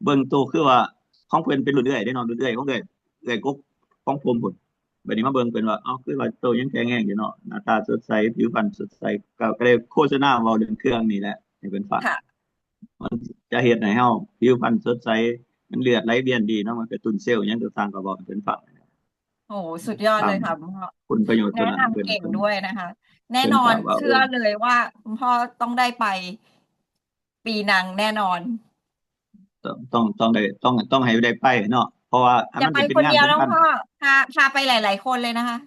ເບິ່ງໂຕຄືວ່າ ຂອງເພິ່ນເປັນລຸ້ນເອື້ອຍເດ້ເນາະ ລຸ້ນເອື້ອຍຂອງເອື້ອຍ ເອື້ອຍກົກຂອງຜົມພຸ້ນ. ບັດນີ້ມາເບິ່ງເພິ່ນວ່າ ເອົ້າ ຄືວ່າໂຕຍັງແຂງແຮງຢູ່ເນາະ ໜ້າຕາສົດໃສ ຜິວພັນສົດໃສ ກໍ ກໍໄດ້ໂຄສະນາເວົ້າເລື່ອງເຄື່ອງນີ້ແຫຼະໃຫ້ເພິ່ນຟັງ. ມັນຈະເຮັດໃຫ້ເຮົາຜິວພັນສົດໃສ ມັນເລືອດໄຫຼວຽນດີເນາະ ມັນກະຕຸ້ນເຊວຫຍັງຕ່າງໆ ກໍເວົ້າໃຫ້ເພິ່ນຟັງ. ໂອ້ ສຸດຍອດເລີຍຄ່ະ ຄຸນພໍ່ ຄຸນປະໂຫຍດ ແນະນຳເກັ່ງດ້ວຍນະຄະ. ແນ່ນອນ ເຊື່ອເລີຍວ່າຄຸນພໍ່ຕ້ອງໄດ້ໄປ ປີໜັງແນ່ນອນ. ຕ້ອງ ຕ້ອງ ຕ້ອງໄດ້ ຕ້ອງ ຕ້ອງໃຫ້ໄດ້ໄປເນາະ ເພາະວ່າ ຢ່າໄປຄົນດຽວເນາະພໍ່ ພາ ພາໄປຫຼາຍໆຄົນເລີຍນະຄະ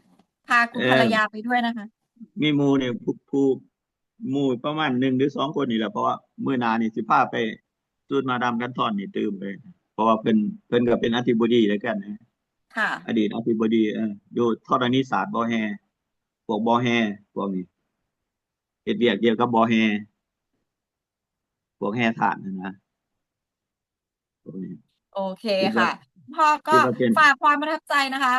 ພາຄຸນ ເອີ ພັນລະຍາໄປດ້ວຍນະຄະ. ມີໝູ່ນີ້ ຜູ້ ຜູ້ ໝູ່ປະມານໜຶ່ງຫຼືສອງຄົນນີ້ແຫຼະ ເພາະວ່າມື້ໜ້ານີ້ຊິພາໄປສູນມາດາມກັນທອນນີ້ຕື່ມເລີຍ ເພາະວ່າເພິ່ນ ເພິ່ນກໍເປັນອະທິບໍດີຄືກັນ ຄ່ະ ອະດີດອະທິບໍດີ ເອີ ຢູ່ທໍລະນີສາດບໍ່ແຮ່ ພວກບໍ່ແຮ່ ພວກນີ້ ເຮັດວຽກກ່ຽວກັບບໍ່ແຮ່ ພວກແຮ່ຖ່ານຫັ້ນນະ. ໂອເຄ ຄິດວ່າ ຄ່ະ ພໍ່ກໍ ຄິດວ່າເປັນ ຝາກຄວາມປະທັບໃຈນະຄະ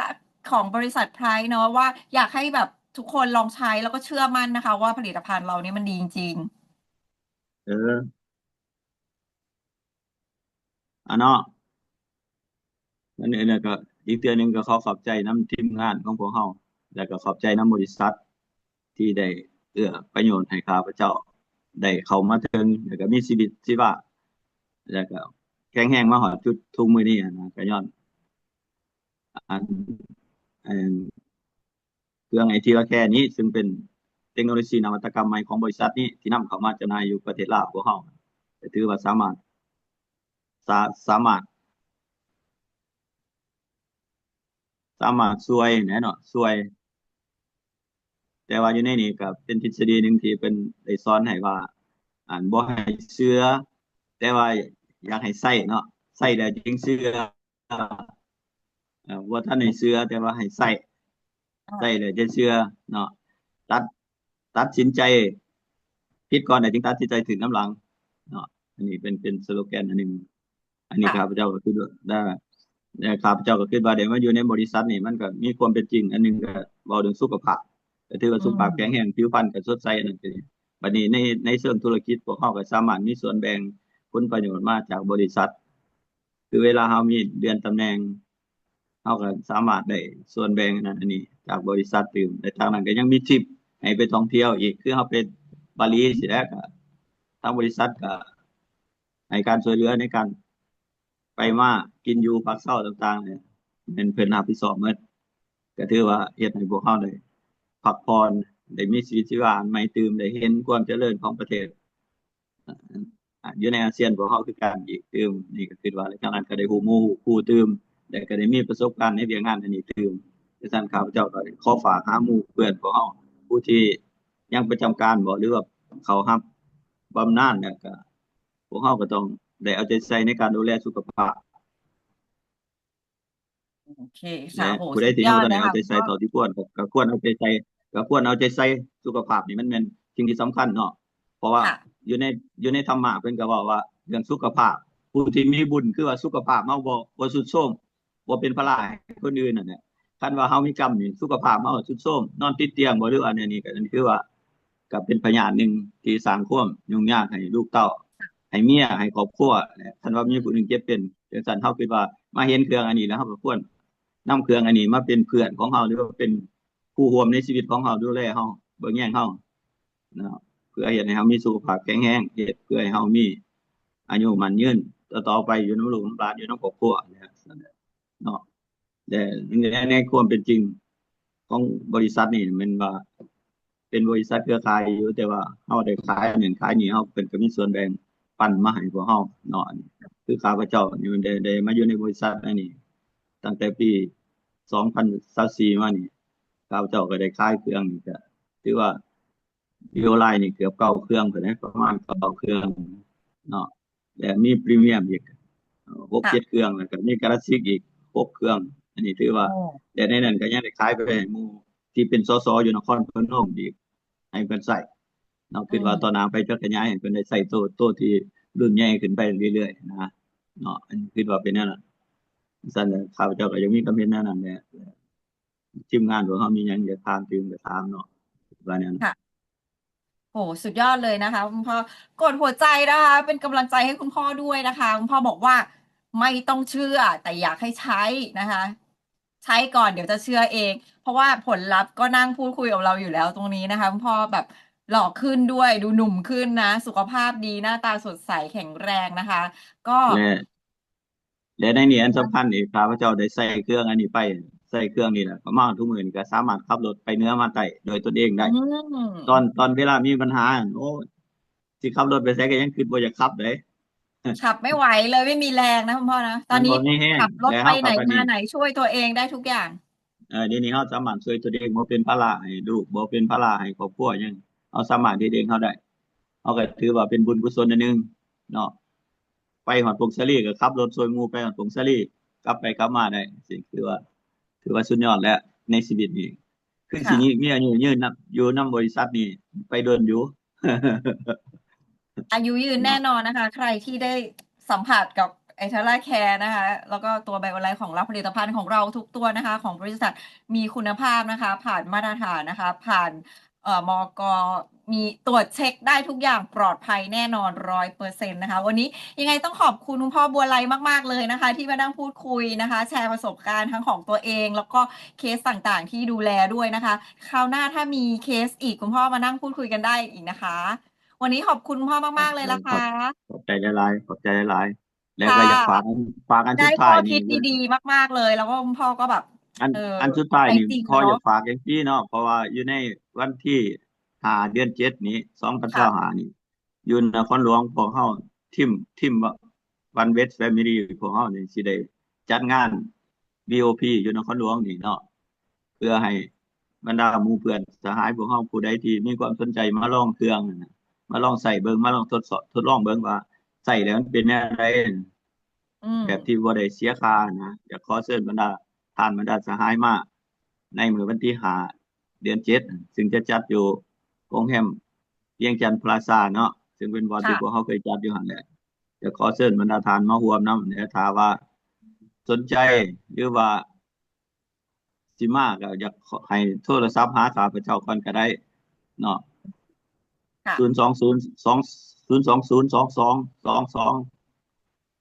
ຂອງບໍລິສັດໄພຣເນາະ ວ່າຢາກໃຫ້ແບບທຸກຄົນລອງໃຊ້ ແລ້ວກໍເຊື່ອໝັ້ນນະຄະວ່າຜະລິດຕະພັນເຮົານີ້ມັນດີຈິງໆ. ເອີ ອະເນາະ ອັນນີ້ ແລ້ວກໍອີກເທື່ອໜຶ່ງກໍຂໍຂອບໃຈນຳທີມງານຂອງພວກເຮົາ ແລ້ວກໍຂອບໃຈນຳບໍລິສັດທີ່ໄດ້ເອື້ອປະໂຫຍດໃຫ້ຂ້າພະເຈົ້າໄດ້ເຂົ້າມາເຖິງ ແລ້ວກໍມີຊີວິດຊີວາ ແລ້ວກໍແຂງແຮງມາຮອດຈຸດທຸກມື້ນີ້ນະ ກໍຍ້ອນ ອັນ ອັນ ເຄື່ອງໄອທີລາແຄນີ້ ຊຶ່ງເປັນເຕັກໂນໂລຊີນະວັດຕະກຳໃໝ່ຂອງບໍລິສັດນີ້ ທີ່ນຳເຂົ້າມາຈຳໜ່າຍຢູ່ປະເທດລາວພວກເຮົາ ກໍຖືວ່າສາມາດ ສາ ສາມາດ ສາມາດຊ່ວຍແຫຼະເນາະ ຊ່ວຍ ແຕ່ວ່າຢູ່ໃນນີ້ກໍເປັນທິດສະດີໜຶ່ງທີ່ເພິ່ນໄດ້ສອນໃຫ້ວ່າ ອັນ ບໍ່ໃຫ້ເຊື່ອ ແຕ່ວ່າຢາກໃຫ້ໃຊ້ເນາະ ໃຊ້ແລ້ວຈຶ່ງເຊື່ອ. ເອີ ບໍ່ທັນໃຫ້ເຊື່ອ ແຕ່ວ່າໃຫ້ໃຊ້ ອ່າ ໃຊ້ແລ້ວຈະເຊື່ອເນາະ ຕັດ ຕັດສິນໃຈຜິດກ່ອນ ແລ້ວຈຶ່ງຕັດສິນໃຈຖືກນຳຫຼັງເນາະ. ອັນນີ້ເປັນ ເປັນສະໂລແກນອັນໜຶ່ງ ອັນນີ້ ອ່າ ຂ້າພະເຈົ້າກໍຄິດວ່າ ໄດ້ ແລະ ຂ້າພະເຈົ້າກໍຄິດວ່າໄດ້ມາຢູ່ໃນບໍລິສັດນີ້ ມັນກໍມີຄວາມເປັນຈິງ ອັນໜຶ່ງກໍເວົ້າເລື່ອງສຸຂະພາບ ກໍຖືວ່າ ອືມ ສຸຂະພາບແຂງແຮງ ຜິວພັນກໍສົດໃສ ອັນນັ້ນກໍດີ. ບັດນີ້ໃນ ໃນເຊີງທຸລະກິດ ພວກເຮົາກໍສາມາດມີສ່ວນແບ່ງຜົນປະໂຫຍດມາຈາກບໍລິສັດ ຄືເວລາເຮົາມີເລື່ອນຕຳແໜ່ງ ເຮົາກໍສາມາດໄດ້ສ່ວນແບ່ງອັນນັ້ນອັນນີ້ຈາກບໍລິສັດຕື່ມ ແລະ ທາງນັ້ນກໍຍັງມີທິບໃຫ້ໄປທ່ອງທ່ຽວອີກ ຄືເຮົາໄປບາຫຼີຊີ້ແຫຼະ ກໍທາງບໍລິສັດກໍໃຫ້ການຊ່ວຍເຫຼືອໃນການໄປມາກິນຢູ່ພັກເຊົາຕ່າງໆ ແມ່ນເພິ່ນຮັບຜິດຊອບໝົດ ກໍຖືວ່າເຮັດໃຫ້ພວກເຮົາໄດ້ພັກຜ່ອນ ໄດ້ມີຊີວິດຊີວາອັນໃໝ່ຕື່ມ ໄດ້ເຫັນຄວາມຈະເລີນຂອງປະເທດ ອາ ຢູ່ໃນອາຊຽນພວກເຮົາຄືກັນອີກຕື່ມ. ນີ້ກໍຄິດວ່າ ແລະ ຈາກນັ້ນກໍໄດ້ຮູ້ໝູ່ຮູ້ຕື່ມ ແລະ ກໍໄດ້ມີປະສົບການໃນວຽກງານອັນນີ້ຕື່ມ. ດັ່ງຊັ້ນ ຂ້າພະເຈົ້າກໍຂໍຝາກຫາໝູ່ເພື່ອນພວກເຮົາ ຜູ້ທີ່ຍັງປະຈຳການບໍ ຫຼືວ່າເຂົ້າຮັບບຳນານ ແລ້ວກໍພວກເຮົາກໍຕ້ອງໄດ້ເອົາໃຈໃສ່ໃນການດູແລສຸຂະພາບ. ໂອເຄ ແລະ ຜູ້ໃດທີ່ເຮົາບໍ່ໄດ້ເອົາໃຈໃສ່ເທົ່າທີ່ຄວນ ກໍ ກໍຄວນເອົາໃຈໃສ່ ກໍຄວນເອົາໃຈໃສ່. ສຸຂະພາບນີ້ມັນແມ່ນສິ່ງທີ່ສຳຄັນເນາະ ເພາະວ່າ ຢູ່ໃນ ຢູ່ໃນທຳມະເພິ່ນກໍເວົ້າວ່າ ເລື່ອງສຸຂະພາບ ຜູ້ທີ່ມີບຸນ ຄືວ່າສຸຂະພາບເຮົາບໍ່ ບໍ່ຊຸດໂຊມ ບໍ່ເປັນພາລະໃຫ້ຄົນອື່ນນັ້ນແຫຼະ. ຄັນວ່າເຮົາມີກຳນີ້ ສຸຂະພາບເຮົາຊຸດໂຊມ ນອນຕິດຕຽງບໍ ຫຼືວ່າແນວນີ້ ກໍ ອັນນີ້ຄືວ່າ ກໍເປັນພະຍາດໜຶ່ງທີ່ສ້າງຄວາມຫຍຸ້ງຍາກໃຫ້ລູກເຕົ້າ ໃຫ້ເມຍ ໃຫ້ຄອບຄົວ. ຄັນວ່າມີຜູ້ໜຶ່ງເຈັບເປັນຈັ່ງຊັ້ນ ເຮົາຄິດວ່າມາເຫັນເຄື່ອງອັນນີ້ແລ້ວ ເຮົາກໍຄວນນຳເຄື່ອງອັນນີ້ມາເປັນເພື່ອນຂອງເຮົາ ຫຼືວ່າເປັນຄູ່ຮ່ວມໃນຊີວິດຂອງເຮົາ ດູແລເຮົາ ເບິ່ງແຍງເຮົາເນາະ ເພື່ອເຮັດໃຫ້ເຮົາມີສຸຂະພາບແຂງແຮງ ເຮັດເພື່ອໃຫ້ເຮົາມີອາຍຸໝັ້ນຍືນຕໍ່ໆໄປ ຢູ່ນຳລູກນຳຫຼານ ຢູ່ນຳຄອບຄົວເນາະ. ແລະ ໃນ ໃນຄວາມເປັນຈິງຂອງບໍລິສັດນີ້ແມ່ນວ່າ ເປັນບໍລິສັດເຄືອຂ່າຍຢູ່ ແຕ່ວ່າເຮົາໄດ້ຂາຍນັ້ນຂາຍນີ້ ເຮົາ ເພິ່ນກໍມີສ່ວນແບ່ງປັນມາໃຫ້ພວກເຮົາເນາະ. ຄືຂ້າພະເຈົ້ານີ້ໄດ້ ໄດ້ມາຢູ່ໃນບໍລິສັດອັນນີ້ຕັ້ງແຕ່ປີສອງພັນຊາວສີ່ມານີ້ ຂ້າພະເຈົ້າກໍໄດ້ຂາຍເຄື່ອງນີ້ ກໍຖືວ່າ Vivoline ນີ້ເກືອບເກົ້າເຄື່ອງພຸ້ນເດ້ ປະມານເກົ້າເຄື່ອງເນາະ ແລະມີພຣີມຽມອີກ ເອີ ຫົກເຈັດເຄື່ອງ ແລ້ວກໍມີຄລາສສິກອີກຫົກເຄື່ອງ. ອັນນີ້ຖືວ່າ ໂອ້ ແລະໃນນັ້ນກໍຍັງໄດ້ຂາຍໄປໃຫ້ໝູ່ທີ່ເປັນ ສສ ຢູ່ນະຄອນພະນົມອີກ ໃຫ້ເພິ່ນໃຊ້ເນາະ. ອືມ ຄິດວ່າຕໍ່ໜ້າໄປຈະຂະຫຍາຍໃຫ້ເພິ່ນໄດ້ໃຊ້ໂຕ ໂຕທີ່ລຸ້ນໃຫຍ່ຂຶ້ນໄປເລື້ອຍໆນະເນາະ. ອັນນີ້ຄິດວ່າເປັນແນວນັ້ນ. ຊັ້ນແຫຼະ ຂ້າພະເຈົ້າກໍຢາກມີຄວາມເຫັນແນວນັ້ນແຫຼະ. ທີມງານພວກເຮົາມີຫຍັງຢາກຖາມຕື່ມກໍຖາມເນາະ ວ່າແນວນັ້ນ. ໂห สุดยอดเลยนะคะคุณพ่อ กดหัวใจนะคะ เป็นกำลังใจให้คุณพ่อด้วยนะคะ คุณพ่อบอกว่าไม่ต้องเชื่อ แต่อยากให้ใช้นะคะ ใช้ก่อนเดี๋ยวจะเชื่อเอง เพราะว่าผลลัพธ์ก็นั่งพูดคุยกับเราอยู่แล้วตรงนี้นะคะ คุณพ่อแบบหล่อขึ้นด้วย ดูหนุ่มขึ้นนะ สุขภาพดี หน้าตาสดใสแข็งแรงนะคะ ก็ ແລະ ແລະໃນນີ້ອັນສຳຄັນອີກ ຂ້າພະເຈົ້າໄດ້ໃຊ້ເຄື່ອງອັນນີ້ໄປ ໃຊ້ເຄື່ອງນີ້ແຫຼະ ປະມານທຸກມື້ນີ້ກໍສາມາດຂັບລົດໄປເໜືອມາໃຕ້ໂດຍຕົນເອງໄດ້. ອືມ ຕອນ ຕອນເວລາມີບັນຫາ ໂອ້ ຊິຂັບລົດໄປໃສກໍຍັງຄິດບໍ່ຢາກຂັບເດ້ ขับไม่ไหวเลย ไม่มีแรงนะคุณพ่อนะ ตอนนี้ มันบ่มีแฮง ขับรถไปไหนมาไหน แล้วเราก็ ช่วยตัวเองได้ทุกอย่าง เอ่อ เดี๋ยวนี้เราสามารถช่วยตัวเอง บ่เป็นภาระให้ลูก บ่เป็นภาระให้ครอบครัวหยัง เราสามารถเฮ็ดเองเราได้ เราก็ถือว่าเป็นบุญกุศลอันหนึ่งเนาะ ไปฮอดผงสาลีก็ขับรถช่วยหมู่ไปฮอดผงสาลี กลับไปกลับมาได้ ถือว่า ถือว่าสุดยอดแล้วในชีวิตนี้ คือสิมีอายุยืนอยู่นำบริษัทนี้ไปโดนอยู่ อายุยืนแน่นอนนะคะ ใครที่ได้สัมผัสกับไอเทอร่าแคร์นะคะ แล้วก็ตัวไบโอไลท์ของเรา ผลิตภัณฑ์ของเราทุกตัวนะคะ ของบริษัทมีคุณภาพนะคะ ผ่านมาตรฐานนะคะ ผ่าน เอ่อ มก มีตรวจเช็คได้ทุกอย่างปลอดภัยแน่นอน ร้อยเปอร์เซ็นต์ นะคะ วันนี้ยังไงต้องขอบคุณคุณพ่อบัวไลมากๆเลยนะคะ ที่มานั่งพูดคุยนะคะ แชร์ประสบการณ์ทั้งของตัวเอง แล้วก็เคสต่างๆที่ดูแลด้วยนะคะ คราวหน้าถ้ามีเคสอีก คุณพ่อมานั่งพูดคุยกันได้อีกนะคะ วันนี้ขอบคุณคุณพ่อมากๆเลยนะคะ ขอบใจหลายๆ ขอบใจหลายๆ แล้วก็อยากฝาก ฝากอันสุดท้ายนี่ ได้ข้อคิดดีๆมากๆเลย แล้วก็คุณพ่อก็แบบ อัน เอ่อ อันสุดท้ายนี่ ใจจริง ขออยาก เนาะ ฝากจั่งซี้เนาะ เพราะว่าอยู่ในวันที่ห้า เดือนเจ็ด นี้ สองพันยี่สิบห้า ค่ะ นี้ อยู่นครหลวงพวกเฮา ทีม ทีม One West Family พวกเฮานี่สิได้จัดงาน วี โอ พี อยู่นครหลวงนี่เนาะ เพื่อให้บรรดาหมู่เพื่อนสหายพวกเฮาผู้ใดที่มีความสนใจมาลองเครื่องนั่นน่ะ มาลองใช้เบิ่ง มาลองทดสอบ ทดลองเบิ่งว่าใช้แล้วมันเป็นแนวใด อืม แบบที่บ่ได้เสียค่านะ อยากขอเชิญบรรดาท่านบรรดาสหายมาในมื้อวันที่ห้า เดือนเจ็ด ซึ่งจะจัดอยู่โรงแรมเวียงจันทน์พลาซ่าเนาะ ซึ่งเป็นบ่อนที่ ค่ะ พวกเฮาเคยจัดอยู่หั่นแหละ อยากขอเชิญบรรดาท่านมาร่วมนำ และถ้าว่าสนใจหรือว่า สิมาก็อยากให้โทรศัพท์หาข้าพเจ้าก่อนก็ได้เนาะ ค่ะ ศูนย์สองศูนย์ สอง ศูนย์สองศูนย์ สองสอง สองสอง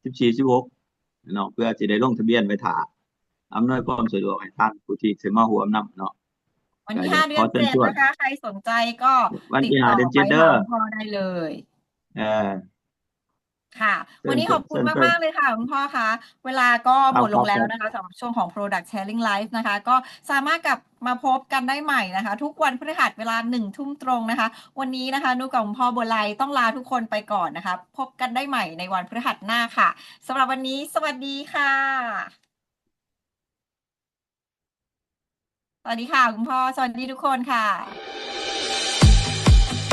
สิบสี่ สิบหก เนาะ เพื่อสิได้ลงทะเบียนไว้ท่า อำนวยความสะดวกให้ท่านผู้ที่สิมาร่วมนำเนาะ วันที่ห้า เดือนเจ็ด นะคะ ใครสนใจก็ วันที่ห้า เดือนเจ็ด ติดต่อไปหาคุณพ่อได้เลย เออ ค่ะ วันนี้ขอบคุณมากๆเลยค่ะคุณพ่อคะ เวลาก็หมดลงแล้วนะคะ สำหรับช่วงของ Product Sharing Live นะคะ ก็สามารถกลับมาพบกันได้ใหม่นะคะ ทุกวันพฤหัสเวลาหนึ่งทุ่มตรงนะคะ วันนี้นะคะ นุกกับคุณพ่อบัวไลต้องลาทุกคนไปก่อนนะคะ พบกันได้ใหม่ในวันพฤหัสหน้าค่ะ สำหรับวันนี้ สวัสดีค่ะ สวัสดีค่ะคุณพ่อ สวัสดีทุกคนค่ะ